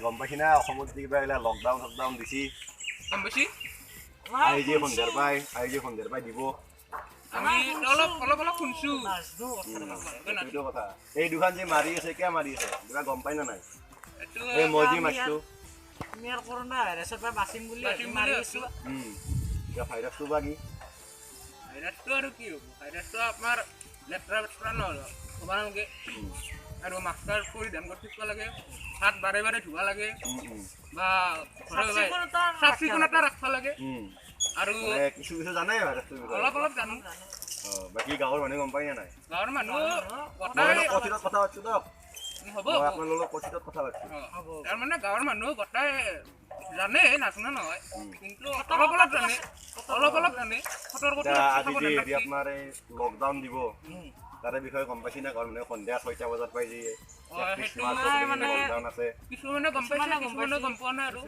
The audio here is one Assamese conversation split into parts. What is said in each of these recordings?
গম পাইছি না অসমত কিবা লকডাউন চকডাউন দিছি সন্ধিয়াৰ পাই দিব। কথা এই দুখন যে মাৰি আছে কিয় মাৰি আছে কিবা গম পাই না নাই? এই মই যি মাৰিছো ভাইৰাছটো বা কি? ভাইৰাছটো আৰু কি হ'ব? ভাইৰাছটো আপোনাৰ লেতেৰা পেতেৰা নহ'ব নালাগে আৰু মাস্ক পৰিধান কৰি থাকিব লাগে, হাত বাৰে বাৰে ধুব লাগে বা চাফ চিকুণতা ৰাখিব লাগে। আৰু কিছু কিছু জানে ভাইৰাছটোৰ বিষয়ে অলপ অলপ জানো। বাকী গাঁৱৰ মানুহে গম পাই নে নাই? গাঁৱৰ মানুহ কথিতত কথা পাতিছো দিয়ক, হ'ব আপোনালোকৰ কথিতত কথা পাতিছো। তাৰমানে গাঁৱৰ মানুহ গোটাই জানে, নাজানা নহয়, কিন্তু অলপ অলপ জানে, অলপ অলপ জানে। আজি যে হেৰি আপোনাৰ এই লকডাউন দিব তাৰে বিষয়ে গম পাইছি না? গাঁৱৰ মানুহে সন্ধিয়া 6টা বজাত পাই যে লকডাউন আছে, কিছুমানে গম পাইছে, কিছুমানে গম পোৱা নাই। আৰু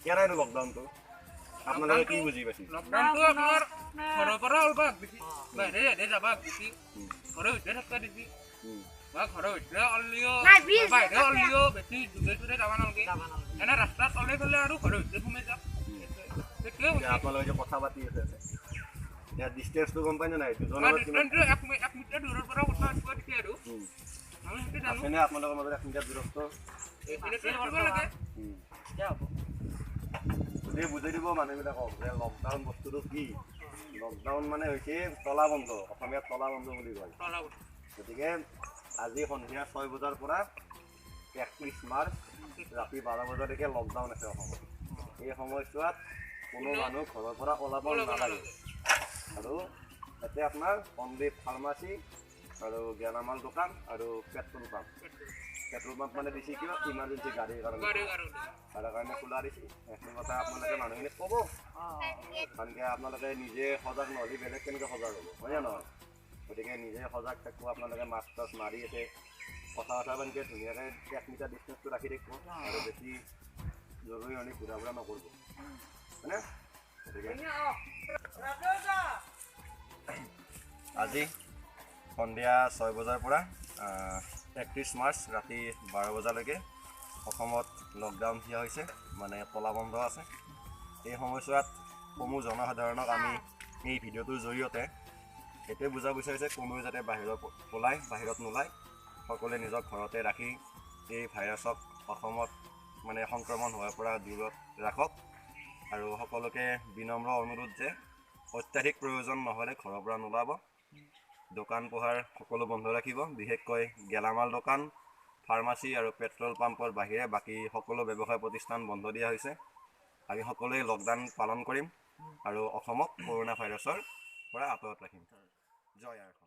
কেনেনো লকডাউনটো আপোনালোকে কি বুজি পাইছে? লকডাউনটো আপোনাৰ ঘৰৰ পৰা ওলবা দিছি, বাহিৰে বাহিৰে যাবা দিছি, ঘৰৰ ভিতৰে থাকিব দিছি বা ঘৰৰ ভিতৰে ওলালেও বাহিৰে ওলালেও বেছি দূৰে দূৰে যাব নালাগে, এনে ৰাস্তাত ওলাই গ'লে আৰু ঘৰৰ ভিতৰে সোমাই যাওক। সেইটোৱে আপোনালোকে যে কথা পাতি আছে ইয়াত ডিষ্টেঞ্চটো গম পাই নে নাই? দুজনৰ ডিষ্টেঞ্চটো 1 মিটাৰ দূৰৰ পৰা কথা পাতিব দিছে। আৰু আমি সেইটো জানো আছেনে আপোনালোকৰ মাজত 1 মিটাৰ দূৰত্ব? এইখিনি থাকিব লাগে। বুজি বুজাই দিব মানুহবিলাকক যে লকডাউন বস্তুটো কি। লকডাউন মানে হৈছে তলা বন্ধ, অসমীয়াত তলা বন্ধ বুলি কয়। গতিকে আজি সন্ধিয়া 6 বজাৰ পৰা 31 মাৰ্চ ৰাতি 12 বজালৈকে লকডাউন আছে অসমত। এই সময়ছোৱাত কোনো মানুহ ঘৰৰ পৰা ওলাব নালাগে। আৰু তাতে আপোনাৰ অনলি ফাৰ্মাচী আৰু গেলামাল দোকান আৰু পেট্ৰল পাম্প। পেট্ৰল পাম্প মানে বেছি কিয় ইমাৰ্জেঞ্চি গাড়ীৰ কাৰণে, তাৰ কাৰণে খোলা দিছে। সেইখিনি কথা আপোনালোকে মানুহখিনিক ক'ব, কাৰণ কি আপোনালোকে নিজে সজাগ নহ'লে বেলেগ কেনেকৈ সজাগ হ'ব, হয় নে নহয়? গতিকে নিজে সজাগ থাকিব। আপোনালোকে মাস্ক টাস্ক মাৰি আছে, কথা কথা এনেকৈ ধুনীয়াকৈ 1 মিটাৰ ডিষ্টেঞ্চটো ৰাখি থাকিব আৰু বেছি জৰুৰী হ'লে ঘূৰা ফুৰা নকৰিব, হয়নে? গতিকে আজি সন্ধিয়া 6 বজাৰ পৰা 31 মাৰ্চ ৰাতি 12 বজালৈকে অসমত লকডাউন দিয়া হৈছে, মানে তলাবন্ধ আছে। এই সময়ছোৱাত সমূহ জনসাধাৰণক আমি এই ভিডিঅ'টোৰ জৰিয়তে এইটোৱে বুজাব বিচাৰিছে, কোনোৱে যাতে বাহিৰত ওলায়, বাহিৰত নোলায়, সকলোৱে নিজৰ ঘৰতে ৰাখি এই ভাইৰাছক অসমত মানে সংক্ৰমণ হোৱাৰ পৰা দূৰত ৰাখক। আৰু সকলোকে বিনম্ৰ অনুৰোধ যে অত্যাধিক প্ৰয়োজন নহ'লে ঘৰৰ পৰা নোলাব, দোকান পোহাৰ সকলো বন্ধ ৰাখিব, বিশেষকৈ গেলামাল দোকান, ফাৰ্মাচী আৰু পেট্ৰল পাম্পৰ বাহিৰে বাকী সকলো ব্যৱসায় প্ৰতিষ্ঠান বন্ধ দিয়া হৈছে। আমি সকলোৱে লকডাউন পালন কৰিম আৰু অসমক কৰোণা ভাইৰাছৰ পৰা আঁতৰত ৰাখিম। জয় আই অসম।